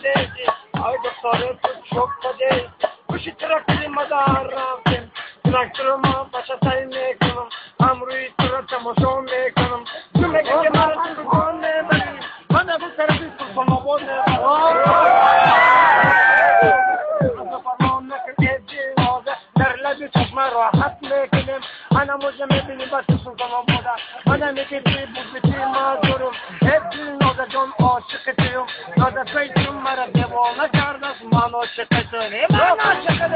کدیسی آی دختره تو چوک کدیسی خوشی ترکتری مدار رفتیم ترکتر ما بچه سعی میکنم امروی تو را تماشا میکنم تو میگه که مرا تو دکان میبری من ابو طرفی سلطان آباد در لب چشمه راحت میکنیم انا موجه میبینیم بس سلطان آباده انا میگه توی بودی ما دارم ای نازه جان عاشق تویم نازه پیتون مرا دیوانه کرده است من عاشق تویم من عاشق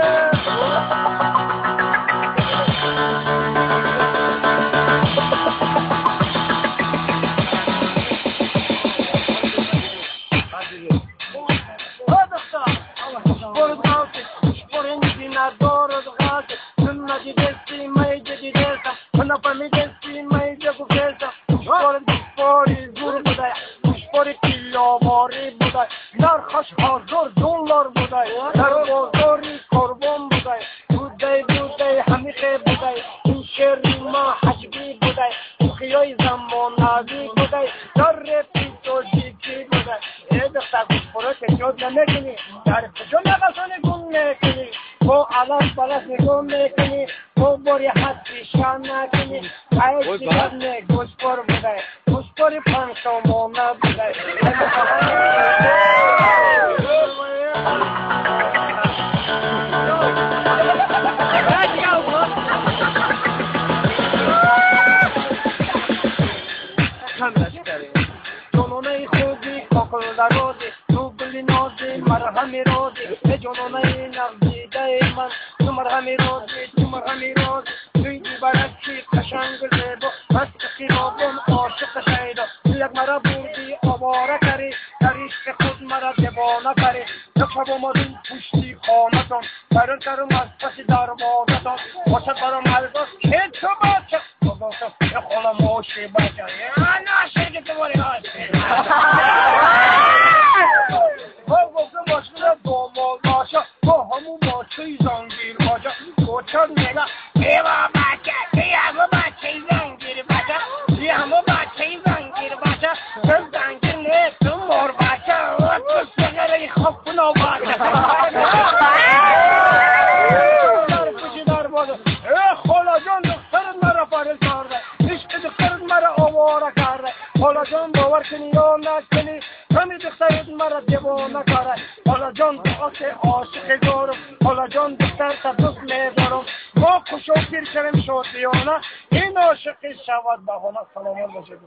نرخش $1000 بودای در بازاری قربان بودای بودای بودای همیشه بودای این شعر ما حجبی بودای خیای زمانوی بودای در رفی تاجیکی بودای ای دختر گوشخورا تکیاد نمیکنی در کجا نقصانی گم میکنی با علف بلف نگاه میکنی با باری حد پیشان نکنی ای دیگر نه گوشخور بودای گوشخوری 5 تومانه بودای جانانه خوبی کاکل درازی تو گلی نازی مرهمی رازی جانانه نغزیده من تو مرهمی رازی تو مرهمی رازی توی دیبرکی قشنگ زیبا مست خیابان عاشق شیدا تو یک مرا بردی آواره کری در عشق خود مرا دیوانه کری یک شب آمدیم پشتی خانه‌تان بیرون کردم از پس دروازه‌تان باشد برام الباس که تو بچه یه خاله ماشی بچه نه که تو باری گفتم ماشین داماد باشه با همون باچه زنگیر باشه کوچر میگه ایوا بچه ای همون بچه زنگیر باشه ای همون بچه زنگیر باشه تو زنگیر نه تو مور باشه تو سگره خفنا باشه در پشت دروازه ای خاله جان دخترت مرا فارغ کرده عشق دخترت مرا آواره کرده خاله جان باور کنی یا نکنی همین دخترت مرا دیوانه کرده خاله جان تو عاشق دارم خاله جان دختر تا دوست می‌دارم ما خوش و پیر شویم شادیانه این عاشقی شود بهانه. سلامت باشید.